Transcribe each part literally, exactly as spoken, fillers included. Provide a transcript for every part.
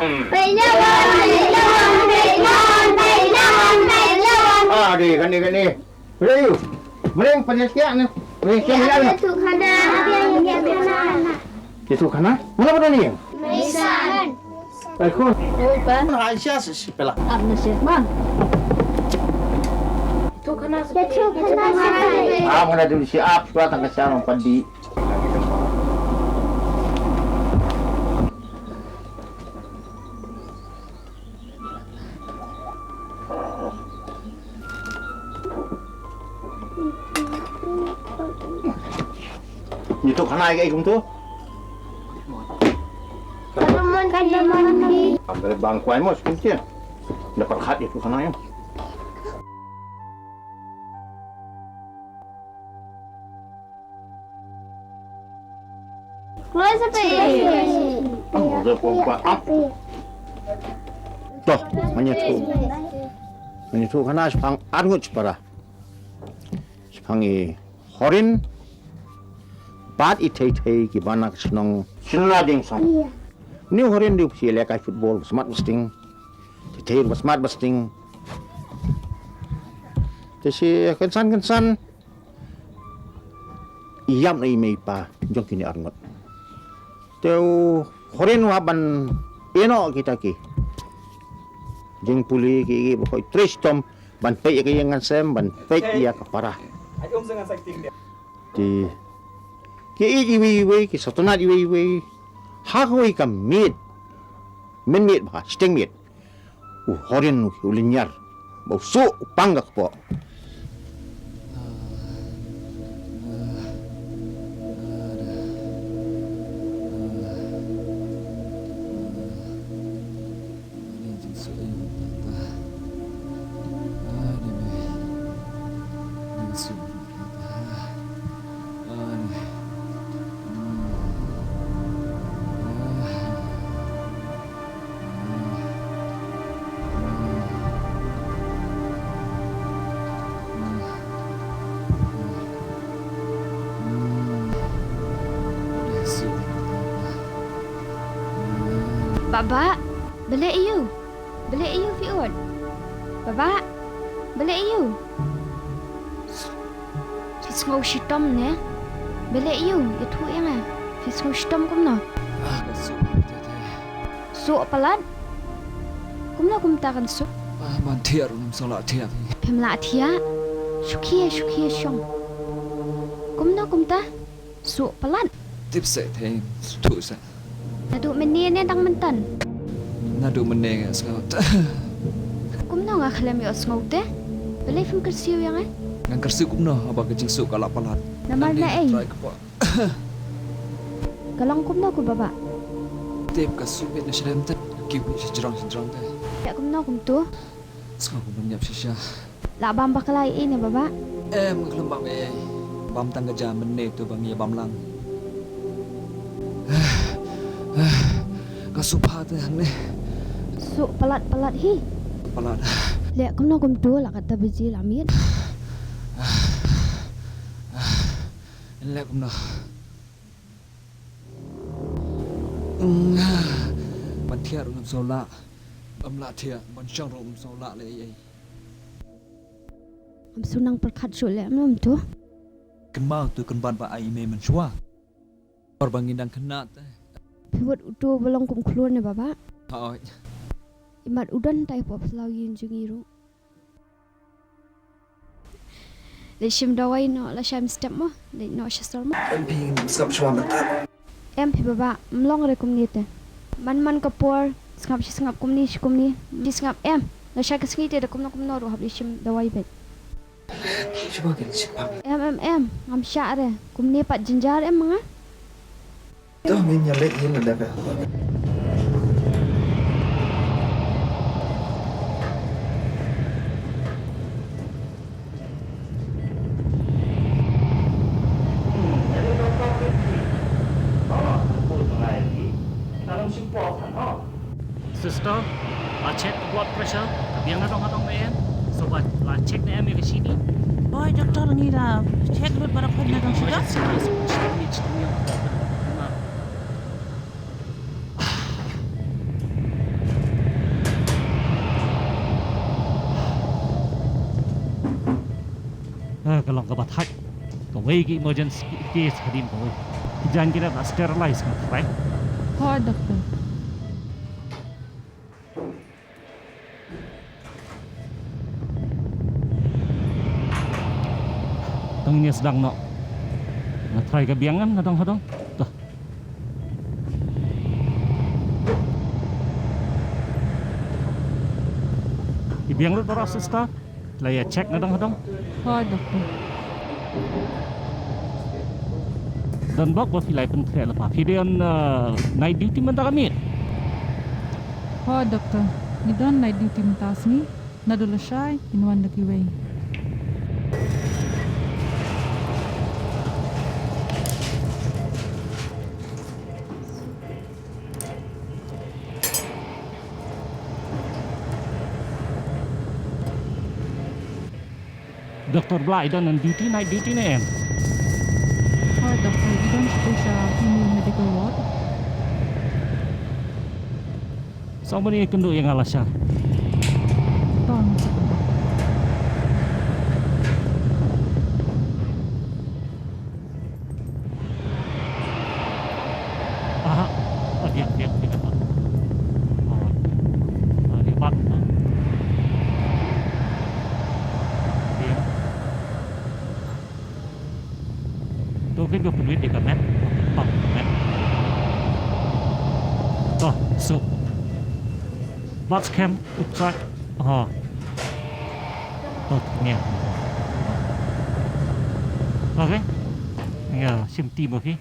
Pynlawan, pynlawan, pynlawan, pynlawan, pynlawan. Ah, dei, kane, kane. Pynlawan. Mreng, pynlawan, ne. Mreng, siang, ya, ne. Ïathuhkhana. Ïathuhkhana? Mano ba dei ni? Meisan. Ai, ko. Oi, pa. Ai, sia, si, si, pela. Ap na, sia, ma. Ïathuhkhana. Ah, mano dei si ap, shuwa tang ka sia nong padi. Ïathuhkhana ïa kaei kumto? Ka lamon, ka lamon. Am, bang kwai mo skum tian. Da pyrkhat ïathuhkhana ïa. Close up. Oh, the pompa. Ah. To, mynta tu. Mynta tu kan shaphang arngut shipara. Shaphang i Horen. Bad i thei thei ki bana ka shnong. Shnong Dingsong. Ni Horen dei u phi lehkai football, smat ba sting. Thei thei ba smat ba sting. Te shi kynsan kynsan. Ïam na i mei pa jong kine arngut. Te u Horen u hap ban ïehnoh kita ki jingpule ki, ki ba khoi trei shitom ban peit ïa ka ïing kan sem, ban peit ïa ka para. Te ki ïeit iwei iwei, ki sngewtynnat iwei iwei. Ha kawei ka miet, mynmiet bha, shiteng miet. U Horen u lynñiar ba u suh u pang ka kpoh. Baba, balei aiu? Balei aiu phi ud? Baba, balei aiu? Phi sngew shitom ne? Balei aiu? Ïathuh ïa nga. Phi sngew shitom kumno? Ah, ka suh te te. Suh palat? Kumno kumta kan suh? Ah, ban thiah ruh ngam sngewlah thiah phi. Phim lah thiah? Shu khie, shu khie shong. Kumno kumta? Suh palat. Tip seh te, sngewthuh seh. Naduh mynne ne dang mynta? Naduh mynne nga sngew. Kumno nga khlem ïohsngew te? Balei phim kyrsiew ïa nga? Ngan kyrsiew kumno haba ka jingsuh ka lah palat? Namar naei? Ka long kumno ko baba? Tip ka suh beit na shlem te. Ki beit sha jrong sha jrong te. Ïa kumno kumto? Sngew kumno ïap shisha. La bam bakla ei ne baba? Em, nga khlem bam ei. Bam tang ka ja mynne to ba ngi ïa bam lang. Ka suh palat te hangne. Suh palat palat hi. Palat. Leh kumno kumto la katta baje la miet. Leh kumno. Ban thiah ruh ngam sngewlah. Ngam lah thiah, ban shong ruh ngam sngewlah leh ei ei. Ngam shu nang pyrkhat shuh leh, em, em, to. Kynmaw to kynbat ba ai i mei mynshuwa. Or ba ngin dang khynnah te. Phi wad uto ba long kum khlur ne baba? Hooid. Imat u don tai hapoh phyllaw ïing jong ngi ruh. Leit shim dawai noh lashai mynstep mo, leit noh sha sor mo. Em phi sngap shuwa mynta. Em phi baba, ym long re kumne te. Man man ka por, sngap shi sngap kumne shi kumne, shi sngap em. Lashai ka sngi te da kumno kumno ruh hap leit shim dawai beit. Shuwa kin shipang. Em em em, ngam shah re. Kumne pat jynjar em ma nga. To ngin ïa leit ïa lade ka. Sister, la check blood pressure, ka biang na dong ha dong ba em. So ba la check na em ïa ka shini. Oi, doctor, ngi la check lut ba la khot na dong sugar. Emergency, emergency, emergency, emergency. Oi, Ka long kaba thait. Kawei ka emergency case hadien kawei. Ki jaiñ ki dep la sterilize nga tharai. Hooid, Doctor. Tang ïa sdang noh. Nga tharai ka biang em na dong hadong. Toh. Ki biang lut baroh sister. La ïa check na dang hadong. Hooid, Doctor. Don bok ba phi la pynkhreh lypa. Phi don, uh, night duty mynta ka miet? Hooid, Doctor. Ngi don night duty mynta sngi. Naduh lashai kin wan da kiwei. Doctor Blah i don on duty, night duty ne em? Hooid, Doctor, i don sha female medical ward. Sa mane kynduh ïa nga lashai. Tang sa kynduh. Aha. Ah, diam, diam, diam, diam. Ah, ah, diam, Pak. Diam. Tu kan ka pynwit di ka met. Pak, met. Toh, so. Bats kem, upside. Ha. Toh, nia. Okay. Nia, sim ti mo ki.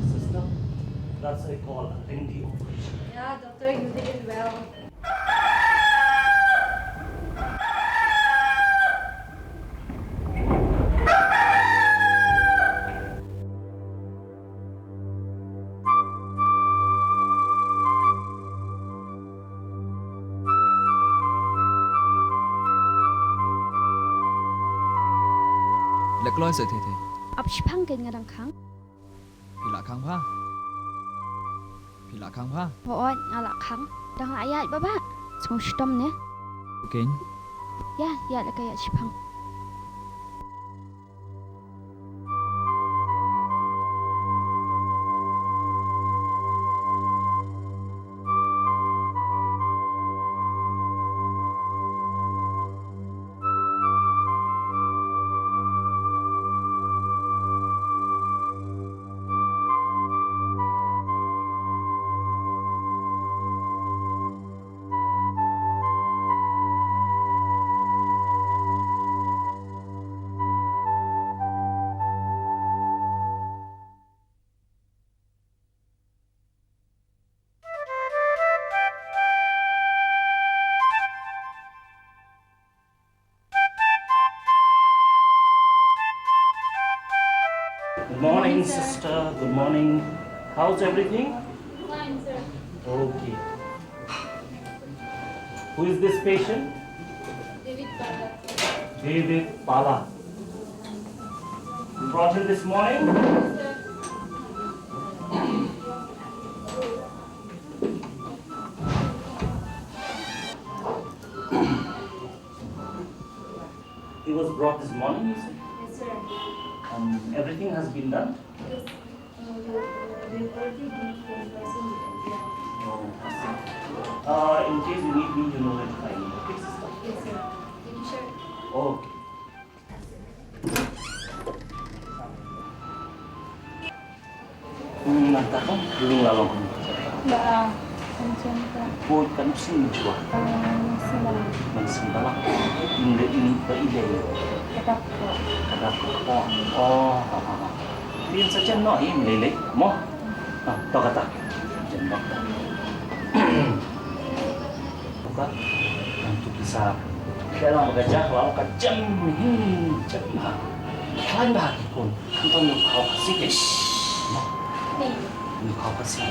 Sister, that's a call, a lengthy operation. Yeah, doctor, you did it well. Leh kloi sa thei thei. Ap shipang kein nga dang khang. Phi lah khang pha? Phi lah khang pha? Hooid, nga lah khang. Dang lah ïaid baba. Sngewshitom ne. Kein. Ïa, ïa la ka ïaid shipang. Good morning, sister. Good morning. How's everything? Fine, sir. Okay. Who is this patient? David Pala. David Pala. You brought him this morning? Yes, sir. He was brought this morning, you said? Yes, sir. Um, everything has been done? Yes. Uh, we, uh, we already give ten thousand. Oh, I see. Uh, in case you need me, you know where to find me. Okay, sister? Yes, sir. Thank you, sir. Okay. Hmm, ngan ta ka, ring la long. Ba, ah, kan chen ka. Ko kan sing jua. Ah, sing balang. Ngan sing balang. Inde in ba ile. Kadap ko. Kadap ko. Oh, ha, ha, ha. Rin sa chen no, im lele. Mo. Ah, to kata. Chen no. Buka. Ngan tu kisa. Kaya lang baka jah, lang baka jem. Hmm, jem ha. Kaya lang baka kun. Ngan tong yung kau kasi ke. Ni. Yung kau kasi.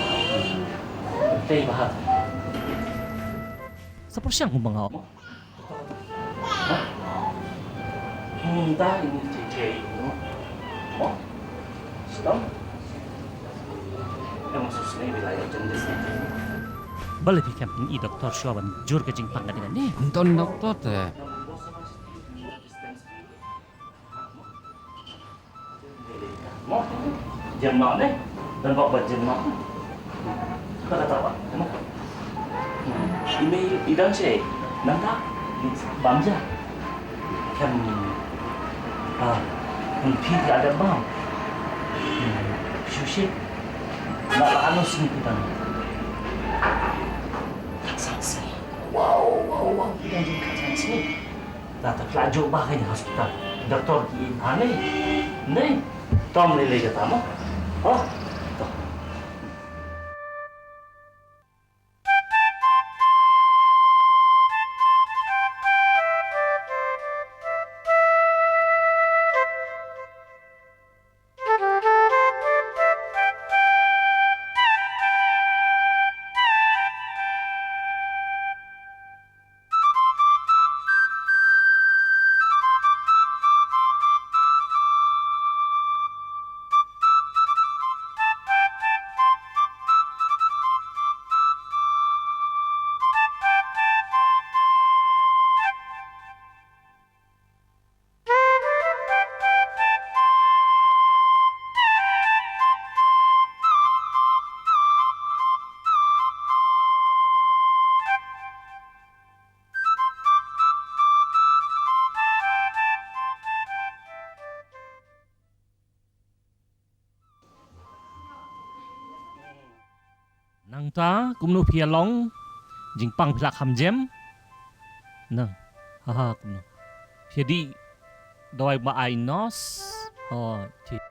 Tei bahat. Sa por siyang kumanga. Ha? Mynta ini te te ini. Mo? Stom? Em sus ni bila ya jendis ni. Balei phi khlem pyni doktor shuwa ban jur ka jingpang kane? Don doktor te. Mo, jem noh ne. Don bok ba jem noh. Ka kata ba. Mo. Ime i don che. Nangta. Bam ja. Kan. Ah. Kan phi ka ada bam. Shushi. Na la anu sini kita. Saksi. Wow, wow, wow. Kita jadi saksi. Ta ta kla jooh ba ka hospital. Doktor ki in ane. Ne. Tom lei lei kata mo. Oh. To. Nangta kumno phi ïa long? Jingpang phi lah kham jem? Nang. Ha ha, kumno? Phi ïa dih dawai ba ai nos? Oh, thik.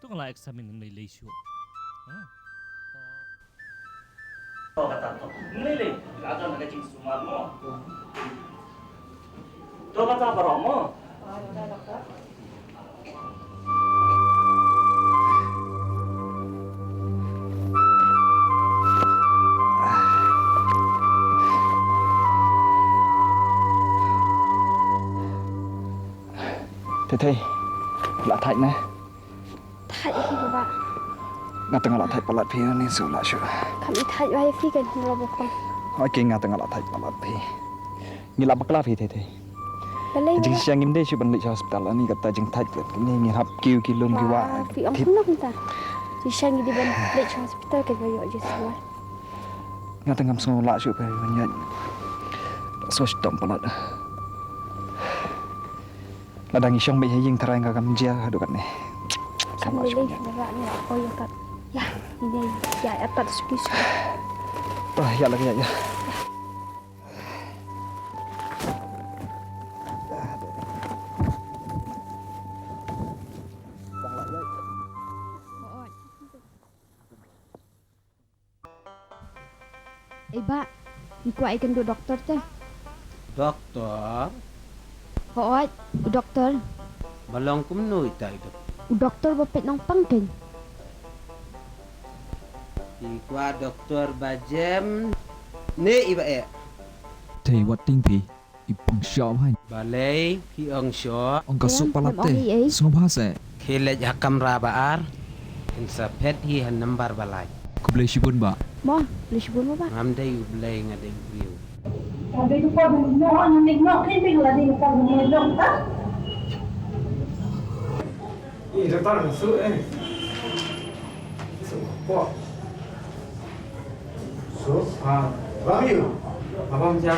To nga la examine, ngam lei lei shuh. Ha? To kata to. Ngam lei lei. La don ka jingsumar mo. To kata baroh mo. Thei thei. La thait ne. Thait ïa phi baba. Nga tang la thait palat phi ni su la shu. Kam i thait ïa phi kan hynro bapang. Oi ke nga tang la thait palat phi. Ngi la bakla phi thei thei. Balei? Jingshisha ngim dei shu ban leit sha hospital ani kata jingthait ni ngi hap kiew ki lum ki wah. Phi ong kumno kumta. Jingshisha ngi dei ban leit sha hospital ka ba ïoh jingsumar. Nga tang ngam sngew lah shu phi ban ïaid. So stom palat. Lada ngi shong beit ha ïing tharai nga kam jia haduh katne. Kam lei lei ba ba ni oi kat. Ya, ini ya atat suki suki. Bah, ya lagi ya. Ei bah, ngi kwah ïakynduh doktor te. Doktor? Hooid, u doktor. Ba long kumno ita i doktor? U doktor ba peit nongpang kein. Ngi kwah doktor ba jem ne i ba eh. Te wat ting phi. I pang sha bha. Balei phi ong sha? Ong ka suk palat te. Sngewbha se. Khie leit ha kamra ba ar. Phin sa phet hi ha nambar ba lai. Khublei shibun bah. Mo, khublei shibun mo bah. Ngam dei u Blei nga dei u briew. Ih, doktor, masuk eh. Masuk. Pok. So, ha, bam ïa u. Ha, bam ja.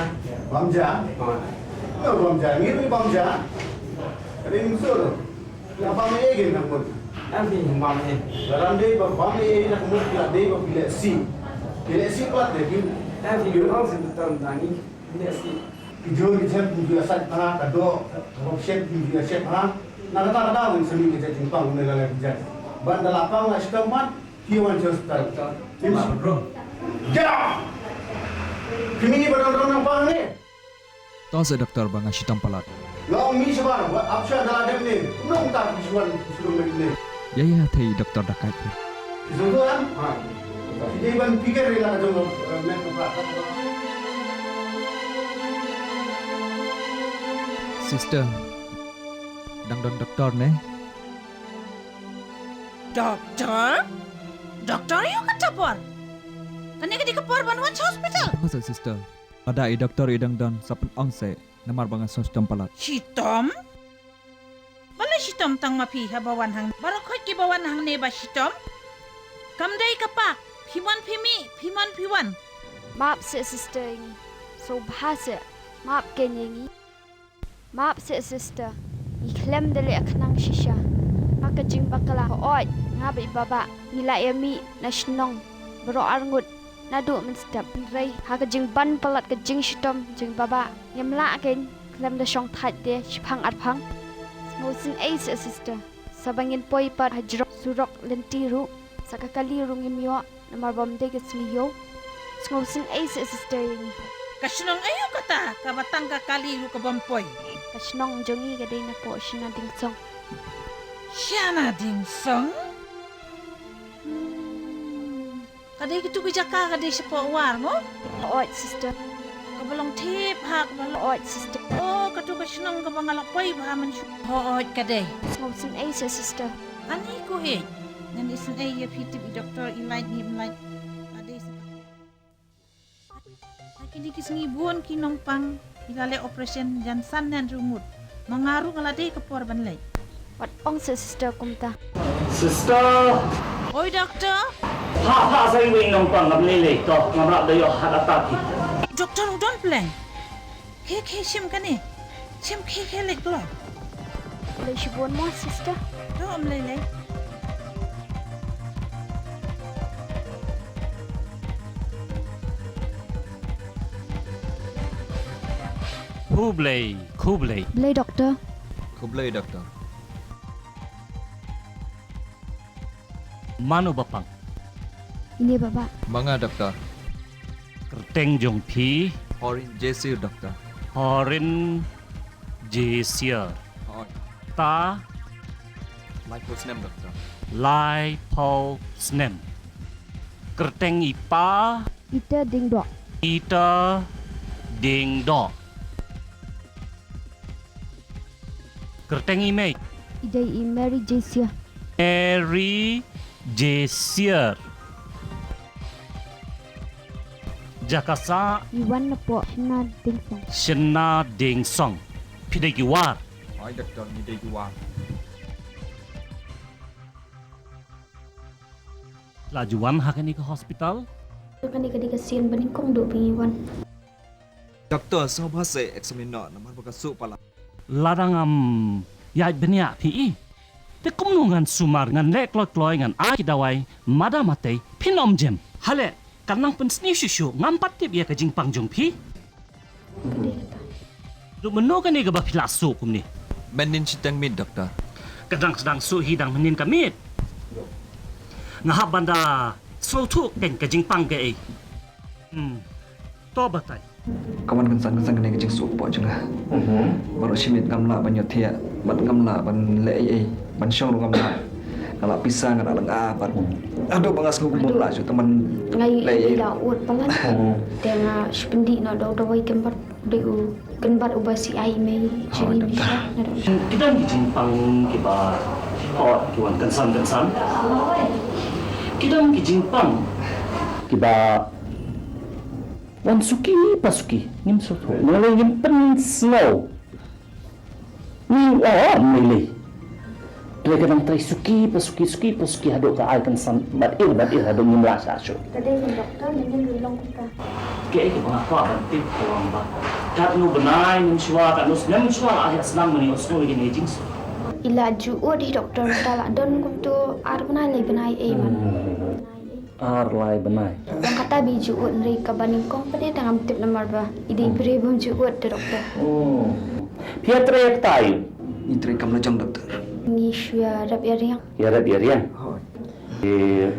Bam ja? Ha. No, bam ja. Ngi ruh bam ja. Ka dei ngim sure. La bam ïa u nang mut. Em phi bam ïa u. Lada dei ba bam ïa u nang mut, la dei ba phi leh sih. Phi leh sih pat de phi. Em phi ong sih betul tang ngi leh sih. Ki jur ki jem phi ju ïa sait bha, ka doh, ka bok shet phi ju ïa shet bha. Na kata ka daw ngin sa mih ka jingpang ne la leh ki jait. Ban da la pang la shitom pat. Phi wan sha hospital. Tim. Get out! Phi mih ba dang dang nang pang ne? To sa doktor ba nga shitom palat. Long mih shabar, wat ap shuwa da la dep ne. Nong ta phi shuwa shuwa dep ne. Ïa ïa thei doktor da kait phi. Phi sngewthuh em? Ha. Dei ban pyrkhat ïa la ka jong, eh, met ka pa. Sister, dang don doktor ne? Doktor? Doktor ïa kata por? Kane ka dei ka por ban wan sha hospital. Masa sister? Lada i doktor i dang don sa pynong se namar ba nga sngewshitom palat. Shitom? Balei shitom tang ma phi haba wan hang? Baroh khoit kiba wan hangne ba shitom. Kam dei ka pa, phi mon phi mih, phi mon phi wan. Map se sister ïa ngi. Sngewbha se. Map kein ïa ngi. Map se sister. Ngi khlem da leh khnang shisha. Ha ka jingbakla hooid nga bad i baba ngi la ïa mih na shnong baroh arngut. Naduh mynstep hynrei ha ka jingban palat ka jingshitom jingbaba ngim lah kein khlem da shong thait de shiphang arphang. Sngewsynei se sister. Sa ba ngin poi pat ha jrong surok lynti ruh sa ka kali ruh ngim ïoh namar ba ym dei ka sngi ïew. Sngewsynei se sister ïa ngi. Ka shnong aïu kata kaba tang ka kali ruh ka bym poi? Ka shnong jong ngi ka dei napoh Shana Dingsong. Shana Dingsong? Hmm. Ka dei katu ka jaka ka dei shapoh War mo? Hooid sister. Kaba long thep ha kaba long. Hooid sister. Oh, katu ka shnong kaba nga la poi bha mynshuwa. Hooid ka dei. Sngewsynei se sister. Ani ko eh. Ngan isynei ïa phi tip i doktor i lait ne ym lait. Ka dei sa. Ha kine ki sngi bun ki nongpang ki la leh operation jan san ne hynriew ngut. Ma nga ruh nga la dei ka por ban leit. Wat ong se sister kumta. Sister! Oi doktor. Phah phah sa iwei i nongpang ngam lei lei to ngam lah da ïoh heart attack hi. Doktor u don pleng. Khie khie shim kane. Shim khie khie leit kloi. Lei shibun mo sister. To ym lei lei. Khublei, khublei. Blei doktor. Khublei doktor. Mano ba pang? Ine baba. Ma nga doktor. Kyrteng jong phi? Horin Jesir doktor. Horin Jesir. Hooid. Ta? Laiphew snem doktor. Laiphew snem. Kyrteng i pa? Peter Dingdok. Peter Dingdok. Kyrteng i mei? I dei i Mary Jesir. Mary Jesir. Jaka sah? I wan napoh Shana Dingsong. Shana Dingsong. Phi dei ki War? Hooid doktor, ngi dei ki War. La ju wan ha kane ka hospital? Kane ka dei ka sien ba nyngkong duh ba ngi wan. Doktor, sngewbha se examine noh namar ba ka suk palat. Lada ngam ïaid bniah phi i. Te kumno ngan sumar ngan leh kloi kloi ngan ai ki dawai mada matei phin ym jem. Hale, kan nang pynsniew shuh shuh ngam pat tip ïa ka jingpang jong phi. Dok mynno kane kaba phi la suk kumne? Mynnin shiteng miet doktor. Ka dang sdang suk hi dang mynnin ka miet. Nga hap ban da sngewthuh kein ka jingpang kaei. Hmm. To batai. Ka wan kynsan kynsan kane ka jingsuk hapoh jong nga. Baroh shi miet ngam lah ban ïohthiah bad ngam lah ban leh ei ei ban shong ruh ngam lah. Nga lah pisa nga lah lynga bad haduh ba nga sngew kumba lah shu tang ban leh ei ei. Nga ïohi la ut palat. Te nga shu pyndih noh da u dawai kynbat dei u kynbat uba C I mei jingim sha. Ki don ki jingpang kiba hot ki wan kynsan kynsan. Ki don ki jingpang kiba wan suki pa suki, ngim sngewthuh. Ngi lei ngim pynsngew. Ngi ong ong ngi lei. Trei ka dang trei suki pa suki, suki pa suki haduh ka ai kynsan bad ir bad ir haduh ngim lah sah shuh. Ka dei ka doktor, ngi ngin ruh long kumta. Kaei kaba nga kwah ban tip ka long ba katno bnai mynshuwa, katno snem mynshuwa la ai shnong mynne, ïohsngew ïa kine ki jingsuk. I la ju ud hi doktor, mynta la don kumto ar bnai lai bnai ei man. Hmm. Ar lai bnai. Wan kata ba i ju ud, hynrei kaba nyngkong pat de tang ngam tip namar ba i dei briew bym ju ud te doktor. Hmm. Phi ïatrei ïa kata aïu? Ngi trei kam lajong doktor. Ngi shu ïarep ïariang. Ïarep ïariang. Hooid. Eh,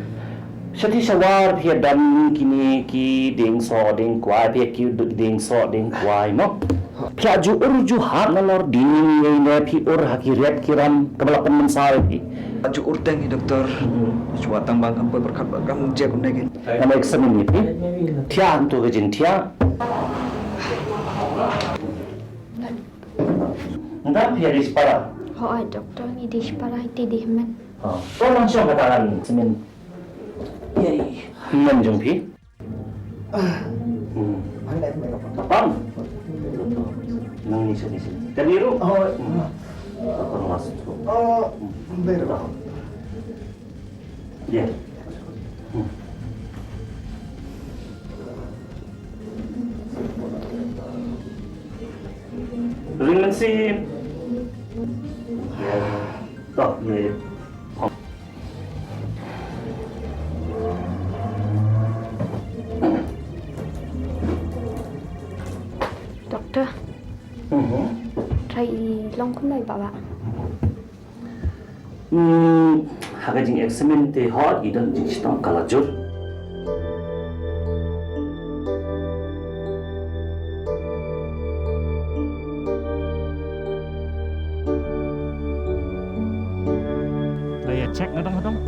shatei shawar phi ïa don kine ki dieng soh dieng kwai, phi ïa kiew dieng soh dieng kwai mo? Phi la ju ur ju hap nalor dien ïa ine phi ur ha ki riat ki ram kaba la pynmynsaw ïa phi? Aju ur teng hi doktor. Aju watang bang kam poi pyrkhat ba kam jek ne kin. Nama examine ni phi? Thiah tu ka jin thiah. Nda phi ri spara. Ho ai doktor ni di spara iti di men. Oh. Ko nang shong kata kan semin. Yai. Men jong phi. Hmm. Pam. Nang ni sini sini. Tadi ru. Oh. Hmm. Apa ngas tu? Oh. Beru. Ya. Hmm. Ring mensi. Ya. Toh, ya, ya. Doktor. Mhm. Trai long kumbai baba. Hmm, ha ka jing examine te hot i don jing shitong ka la jur. La ïa check na dong dong.